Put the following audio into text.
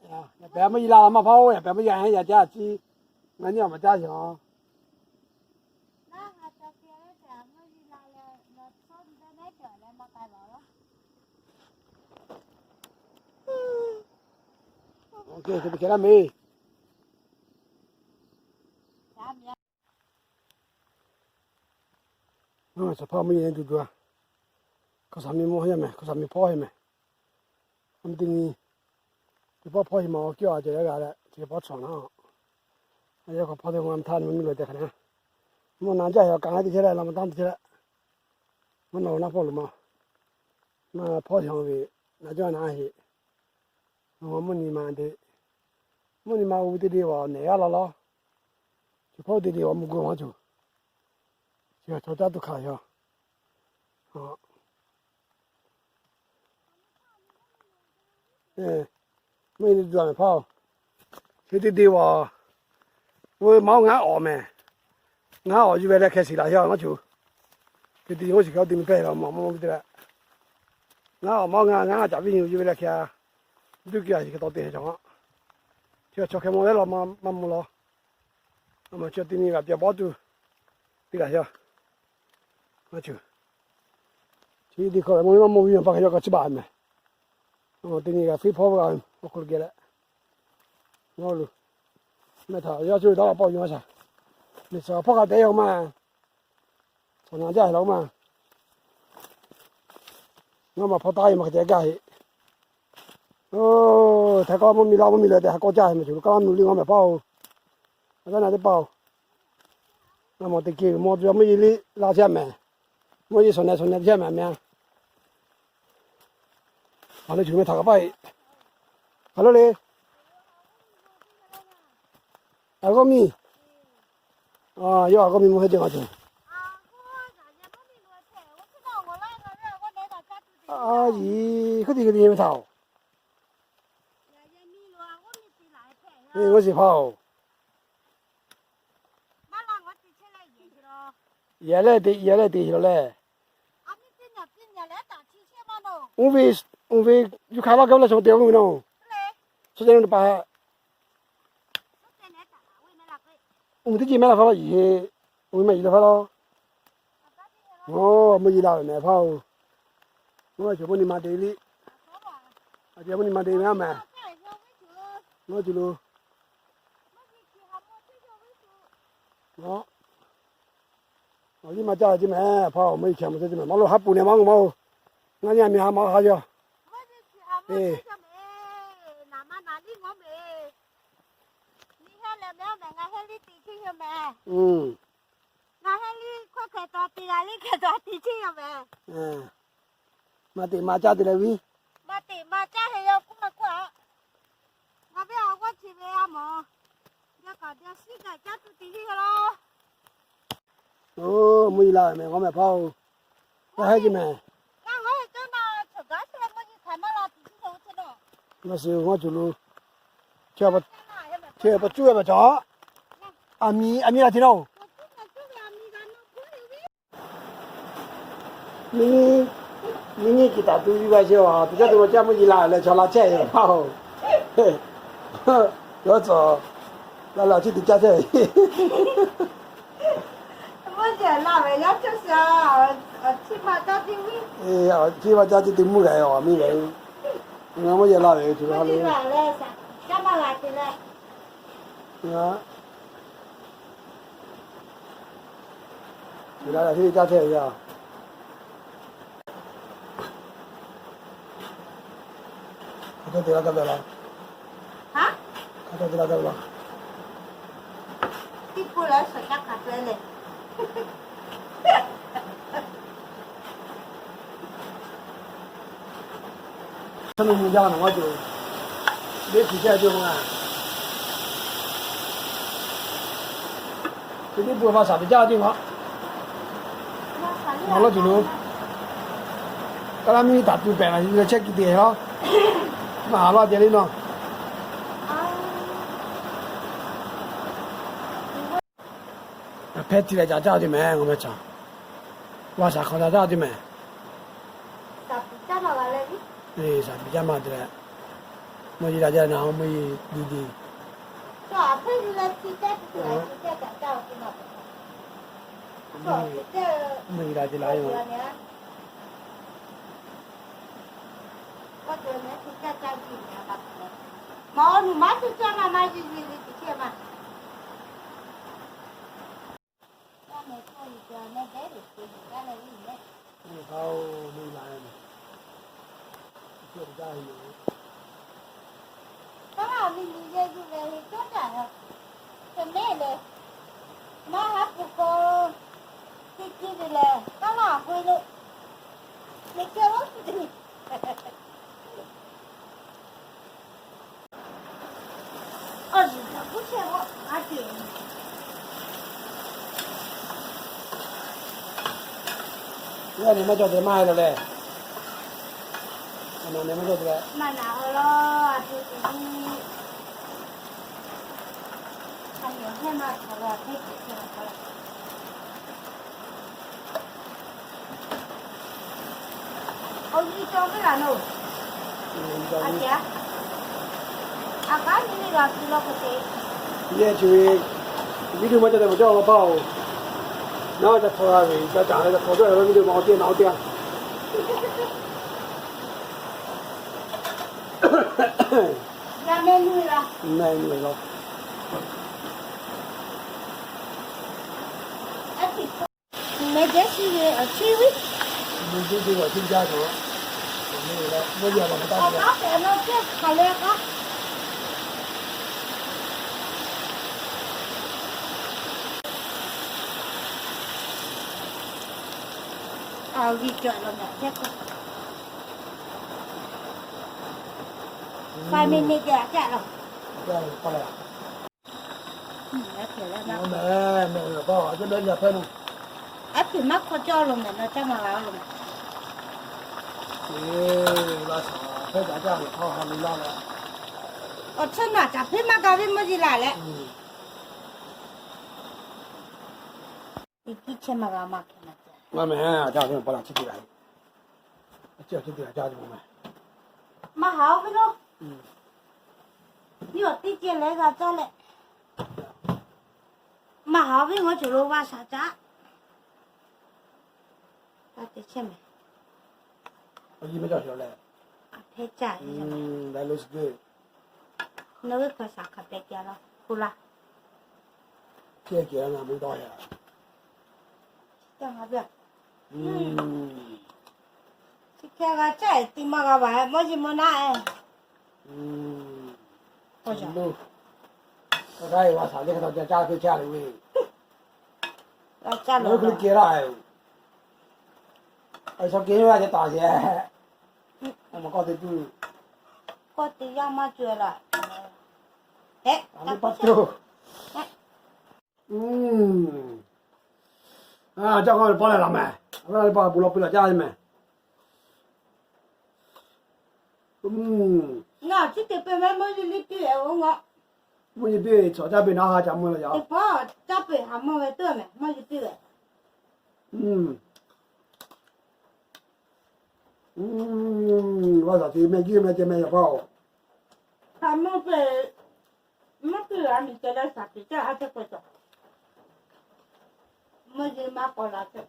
Yaꞈ pehˍ maˇ yi la la maˇ hpaˇ-oˬ, yaꞈ pehˍ maˇ yi a, yaꞈ jaˇ ciˇ, ngaˬ nyi awˬ maˍ caˇ yoˬ. Awˬ hpaˇ mvuhˇ yeˬ duˬ duˬ a, hk'aˬ saˍ mi mawˇ heˆ mehˍ, hk'aˬ saˍ mi hpawˇ heˆ mehˍ. Teˇ nyi, teˇ pawˆ hpawˇ heˆ ma awˬ kiˇ a ceh leh g'a leh, teˇ pawˆ chaw naˉ, a yaˇ k'awꞈ hpawˇ teˇ g'aˇ mvuhˇ htaˇ nyi mvuhˇ miˬ lo tehꞈ hk'aˬ na, mvuhˇ naw jaˇ heˆ awˬ kaꞈ ngaˬ teˇ chehˇ leh la ma taˇ teˇ chehˇ leh, mvuhˇ naw naˉ hpawˇ lo ma, maˇ hpawˇ heˆ ve, naˬ jaˇ naˉ heˆ. Mvuhˇ nyi ma te, mvuhˇ nyi ma oˇ ve teˇ de awˬ nehˬ g'aˇ la law, chi hpawˇ teˇ de awˬ mvuhˇ gu maˇ cawˬ, chi chaw caˇ tuˬ hkanˍ yaw. Mvuhˇ nyi duˬ a mehˍ hpaˇ-oˬ, chi teˇ de awˬ, oˇ ve maˇ oˇ ngaˬ awˬ mehˍ, ngaˬ awˬ yuˬ ve leh hkeh shiˍ laꞈ yaw ngaˬ cawˬ. Teˇ de oˇ shiˍ hk'e oˇ te mi pehˇ la ma mawˇ ve te leh, ngaˬ awˬ maˇ ngaˬ ngaˬ caꞈ viˉ nyi yuˬ ve leh hkeh a, duˇ kiˇ a shiˍ hk'e taw te hk'e cawˬ a. Chi chaw hk'e mawˇ leh law maˇ mawˇ law, a ma chi teˇ nyi g'aꞈ pyaꞈ bawˉ tuˬ, teˇ g'aˇ yaw. Chi teˇ hkawˇ lehˬ mvuhˇ nyi maˇ mawˇ viˉ nyi pa hk'e yaw k'aw chiˇ baˬ mehˍ. Teˇ nyi g'aꞈ fiˉ hpawˇ g'a awˬ hk'aw lo geh leh, ngaˬ lo mehˆ htaꞈ yaˇ cuˇ ve dawˇ la pawˆ yuˬ a shaˍ. Liꞈ shaˍ hpawˇ hk'a te yaw ma, shaˍ naˍ jaˇ heˆ law ma. Ngaˬ maˬ hpawˇ taˇ ve maˇ hk'e te gaˇ heˆ. Oˇ, htaiˍ k'aw mvuhˇ miˬ la mvuhˇ miˬ leh tehꞈ ha k'aw caˇ heˆ mehˍ, cawˬ lo kaˇ laˇ nu liˇ ngaˬ mehˍ hpaˇ-oˬ. A caˉ na teˇ hpaˇ-oˬ, ngaˬ maˬ teˇ keˇ ve mawˇ tuˬ a mvuhˇ yeˬ liˇ la chehˇ mehˍ. Mvuhˇ yeˬ shawˍ nehˬ shawˍ nehˬ chehˇ mehˍ mehˍ. A le cuˬ meh htaꞈ kaꞈ paˇ e. Hk'aˬ lo le. A g'awˇ miˇ. Yawˇ a g'awˇ miˇ mvuhˇ heˆ ceh ngaˬ cawˬ. A yiˬ, hk'oˆ tiꞈ hk'e te meh htaꞈ-oˬ. G'awˇ shiˍ hpaˇ-oˬ. Yaꞈ leh te, yaꞈ leh te leh. Oˇ ve, oˇ ve, yuˬ hk'aˬ laˇ gaˇ ve leh chaw te oˇ ve naˬ. Chaw ceh naˬ pa. Oˇ ve teˇ ceuˬ mehˆ la hk'aˇ laˇ yiˬ he. Oˇ ve maˇ yiˬ la hk'aˇ laˇ. Oˇ, mvuhˇ yeˬ la ve mehˍ hpaˇ-oˬ. Mvuhˇ cawˬ mvuhˇ nyi ma te liˇ. A ceh mvuhˇ nyi ma te ve a mehˍ. Mvuhˇ cawˬ lo. Awˬ liˇ ma caˇ ce mehˍ hpaˇ-oˬ, mvuhˇ yeˬ hkeh ma caˇ ce mehˍ. Maˇ lo haˉ pui nehˬ maˇ g'uˇ maˇ-oˬ. Ngaˬ nyi a miˬ ha ma ha yaˇ. Maˇ teꞈ ma caˇ te leh viˉ. Oˇ, mvuhˇ yeˬ la mehˍ g'awˇ mehˍ hpaˇ-oˬ. G'aˇ heˆ ce mehˍ. Ngaˬ shiˍ ngaˇ cawˬ lo. Chi pa cuˇ ve pa cawˬ. A miˬ, a miˬ la ce naˬ-oˬ. Miˬ nyi, miˬ nyi kiˬ taˍ tu yuˬ g'a ce a, teˇ caˇ te ma caˇ mvuhˇ yeˬ la leh chaw la chehˇ ve hpaˇ-oˬ. Yawˇ tcuhˍ la leh awˬ chiˇ te caˇ chehˇ ve. Mvuhˇ yeˬ la ve yaˇ chehˇ sha, awˬ chiˇ ma caˇ ce, awˬ chiˇ ma caˇ ce te mvuhˇ g'a awˬ miˬ g'a. Ngaˬ mvuhˇ yeˬ la ve tuˬ ha le. Hk'aˬ hk'e te la gaˇ ve laˇ. Tiˇ pun la shawˍ caˇ hk'aˬ hk'e leh. Chaˇ nu nyi jaˇ naˬ maˇ cawˬ. Deˇ hkiˬ chehˇ cawˬ ma. Chi teˇ pun ma shaˍ teꞈ jaˇ cawˬ ma. Ngaˬ lawˇ tuˬ lo. Kaˇ laˇ miˇ taˍ tu pehꞈ la, yawˇ chehˇ kiˬ te laˇ. Maˇ haˍ laˇ ceh le naˬ. Hpehˇ ti leh caꞈ caˇ te mehˍ, ngaˬ meh caꞈ. Vaˇ shaˍ hk'aw caꞈ caˇ te mehˍ. Shaˍ piˍ caˇ maˇ te leh, mvuhˇ yeˬ la jaˇ na, mvuhˇ yeˬ di di. Mvuhˇ yeˬ la te la yoˬ. Kaˉ laˇ mi nyi yehˇ yuˬ leh ve cawˇ caˇ yoˬ. Te mehˆ lehˬ, maˇ haˉ pui k'o, ti ti ve lehˬ kaˉ laˇ k'oˆ ve lo, le ceh lo. Yaˇ nehˬ maˇ cawˬ te maˇ haiˬ la leh, a nehˬ maˇ cawˬ te leh, Awˬ nyi cawˬ ve laˬ noˬ. A kaˉ nyi ve g'a tuˬ la k'o te. Yehˇ chi ve, video maˇ cawˬ te maˇ cawˬ la paˇ oˬ. Naˉ ca htaw g'a ve, ca caˍ leh ca htaw cawˇ ve video maˇ awˬ teˇ naˬ awˬ teˇ g'aˇ. Mehˆ nu la. Mehˆ nu la. Mehˆ jehˇ chi ve awˬ chi ve, awˬ taˉ pehꞈ na ceh hk'aˬ le k'o. Awˬ g'uiˬ cawˬ law ngaˬ ceh k'o, five minute caˇ law. Aˉ hpehꞈ maˇ hk'aw cawˇ lo mehˍ, na caˇ maˇ g'a lo mehˍ. Awˬ chawˇ naˬ caˍ hpeˇ maˇ g'a ve mvuhˇ yeˬ laˬ leh, tiˉ chehˇ maˇ g'a maˇ hk'e na caˇ. Maˇ haˍ ve lo, yawˇ teˇ ceh leh g'a caˇ leh, maˇ haˍ ve ngaˬ cawˬ lo vaˇ shaˍ caˇ. Taˇ te chehˇ mehˍ. Awˬ nyi maˇ cawˬ leh, a hpehˇ caˇ ve, nawˬ ve hk'aw shaˍ hk'aˬ hpehꞈ ca la k'oˆ laˇ. Chi hk'e g'a caˇ ti maˇ g'a vaˬ mvuhˇ yeˬ mvuhˇ naˆ e. Awˬ shaˍ, a g'a e vaˇ shaˍ leh hk'a taw ca caˇ hpehˇ caˇ le ve. G'a caˇ lo hk'e kehˬ laˇ e. Awˬ shaˍ kehˬ ve a ceh taˍ sheˍ. K'awˇ te tuˬ, k'awˇ te yaˇ maˇ cawˬ laˇ. Teꞈ, a paˇ tuˬ. Caˇ k'awˇ ve paˇ leh laˬ mehˍ. A ve paˇ bon lawˬ piˇ laˬ caˇ ve mehˍ. Ngaˬ chi te peuˬ mehˍ, mvuhˇ yeˬ liˇ piˇ ve oˬ ngaˬ. Mvuhˇ yeˬ piˇ ve chaw caˇ peuˬ naˉ ha ca mvuh la yaˇ. Teˇ pawˆ caˇ peuˬ haˍ mawˇ ve teˇ mehˍ, mvuhˇ yeˬ piˇ ve. Vaˇ shaˍ te meh jiˇ meh ceh meh yaꞈ paˇ oˬ. Haˍ mawˇ peuˬ, mvuhˇ piˇ ve a miˬ ceh leh shaˍ piˍ caˇ a ceh k'o cawˬ. Mvuhˇ yeˬ maˇ k'awꞈ laˬ ceh.